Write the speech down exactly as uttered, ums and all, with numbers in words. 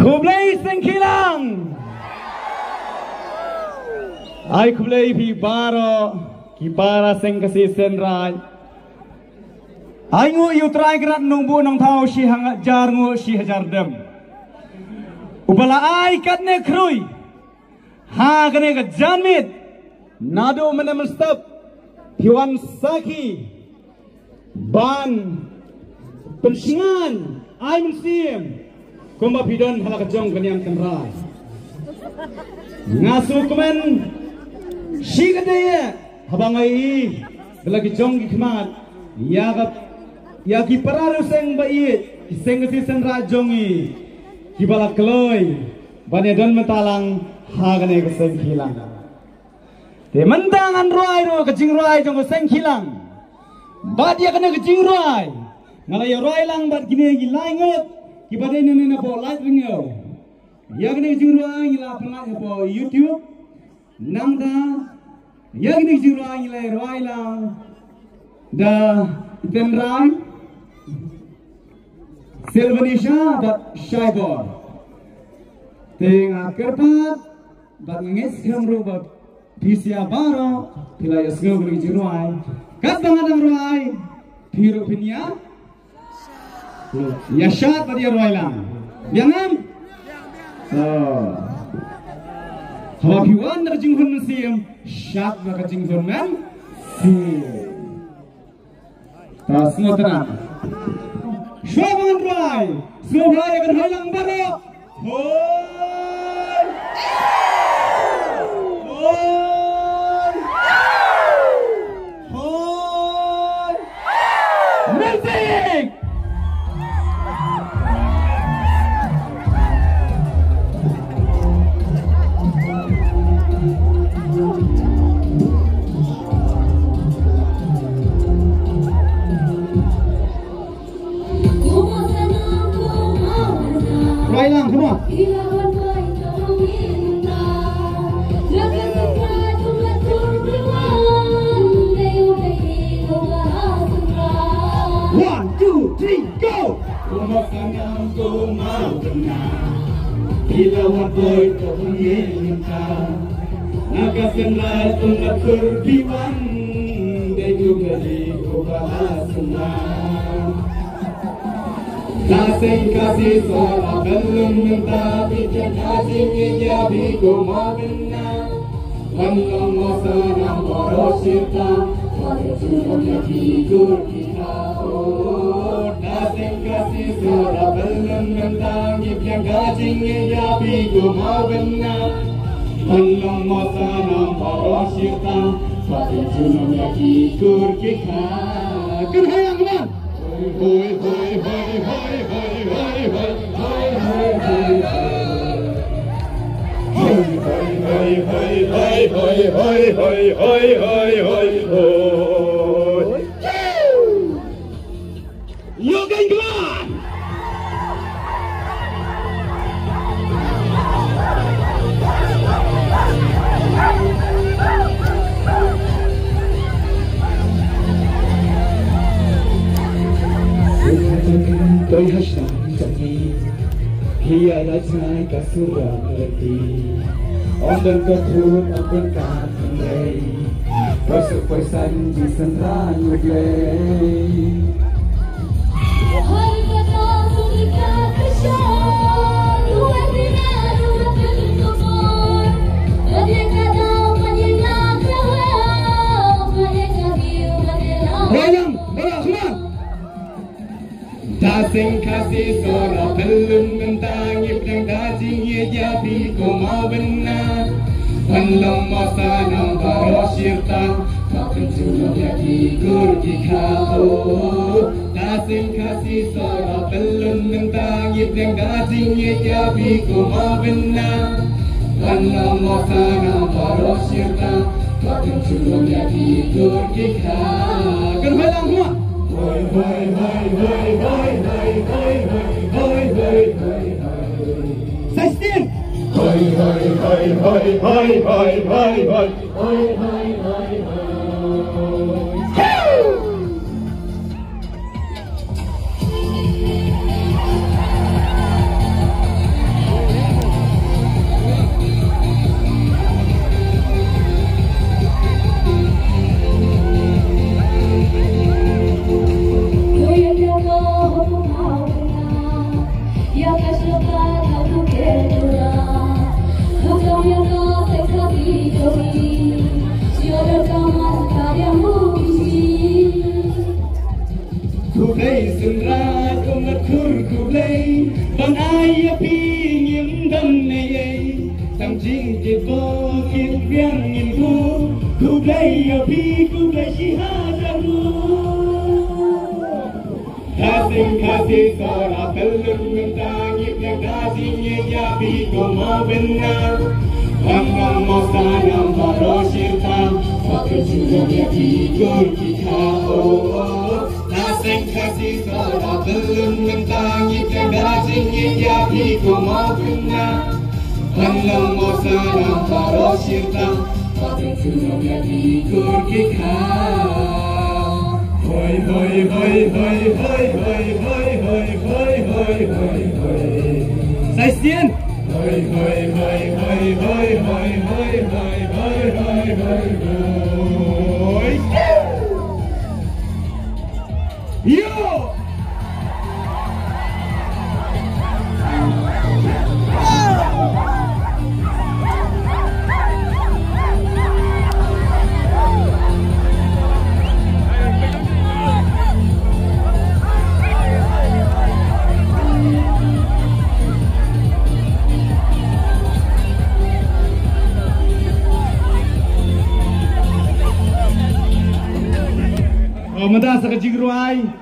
Khublei seng khilang. Ai khublei phi baroh ki para seng Khasi seng Raij. Ai nguh ïa u Trai Kynrad Nongbuh Nongthaw shi hajar nguh shi hajar dem, uba la ai katne khrui ha kane ka janmiet. Naduh mynne mynstep phi wan sakhi ban pynshngaiñ ai mynsiem kumba phi don ha la ka jong ka niam tynrai. Nga sngewkmen shikaddei haba nga ïohi da la ki jong ki khmat ïa ka, ïa ki para riewseng ba ïeit, ki seng Khasi seng Raij jong ngi kiba la kloi ban ïadon mynta lang ha kane ka seng khilang. Te mynta ngan rwai ruh ka jingrwai jong ka seng khilang. Bad ïa kane ka jingrwai nga la ïa rwai lang bad kine ki lai ngut kiba dei na ne na poh Lait Ryngew. Ïa kane ka jingrwai ngi la pynlait hapoh YouTube. Nangta ïa kane ka jingrwai ngi la ïa rwai lang da i tynrai Silvanisha bad Shaibor. Te nga kyrpad bad nga ngeit skhem ruh ba phi sha baroh phi la ïa sngew kane ka jingrwai. Katba nga dang rwai phi ruh phin ïa, ïa shad bad ïa rwai lang. Biang em? Oh. Haba phi wan da ka jinghun mynsiem, shad da ka jinghun mynsiem. Ta sngewtynnat. Shuwa ban rwai, sngewbha ïa ka rwai lang baroh. Hoi! Hoi! Hoi! Music! Rwai lang, come on. One, two, three, go! Ila wan poi to ngi mynta. Na ka seng Raij kum na kur biwan. Dei tu ka di ko ba la sung na. Na seng Khasi sora belum mynta. Bi ka ka jing ya bi ko ma bina. Wan long mo sa na mo ro shita. Wan tu mo ya ki kur ki ka o. Na seng Khasi sora belum mynta. Ngi biang ka jing ya bi ko ma bina. Pynlong mo sa na mo ro shita. Pati chunong ya ki kur ki kha. Kynhai ang man. Hoi, hoi, hoi, hoi. Hoi, hoi, hoi, hoi. Ïoh kein kmen. Doi hashtag jong ngi. Hi ai lai chai ka sura leti. Ong dang ka thun, ong dang ka thun lei. Poi suk poi san ji san ran u blei. Rwai lang, rwai lang, come on. Da seng Khasi sora belum mynta ngi pdeng da jingïa ïa phi ko mawbynna. Wan long mo sa nang baroh shirta. Ka pynjulor ïa ki kur ki kha o. Da seng Khasi sora belum mynta ngi pdeng da jingïa ïa phi ko mawbynna. Wan long mo sa nang baroh shirta. Ka pynjulor ïa ki kur ki kha. Kan hoi lang hua. Hoi, hoi, hoi. Sixteen. Hoi, hoi, hoi. Tynrai kum na khur khublei ban ai ïa phi, ngim don ei ei. Tang jingkitbok kitriang ngin buh khublei ïa phi, khublei shihajar nguh. Ka seng Khasi sawdong ka lum mynta, ngi pdiang da jingngeit ïa phi ko Mawbynna. Ban long mawsynram baroh shi rta, ba phin shu ïa phi kur ki kha, oh, oh. Ka seng Khasi sawdong ka lum mynta, ngi pdiang da jingngeit ïa phi ko Mawbynna. Ban long mawsynram baroh shi rta, ba phin shu ïa phi kur ki kha. Hoi, hoi, hoi. Sa shisien. Hoi, hoi, hoi. Ïoh. Oh, mynta sa ka jingrwai.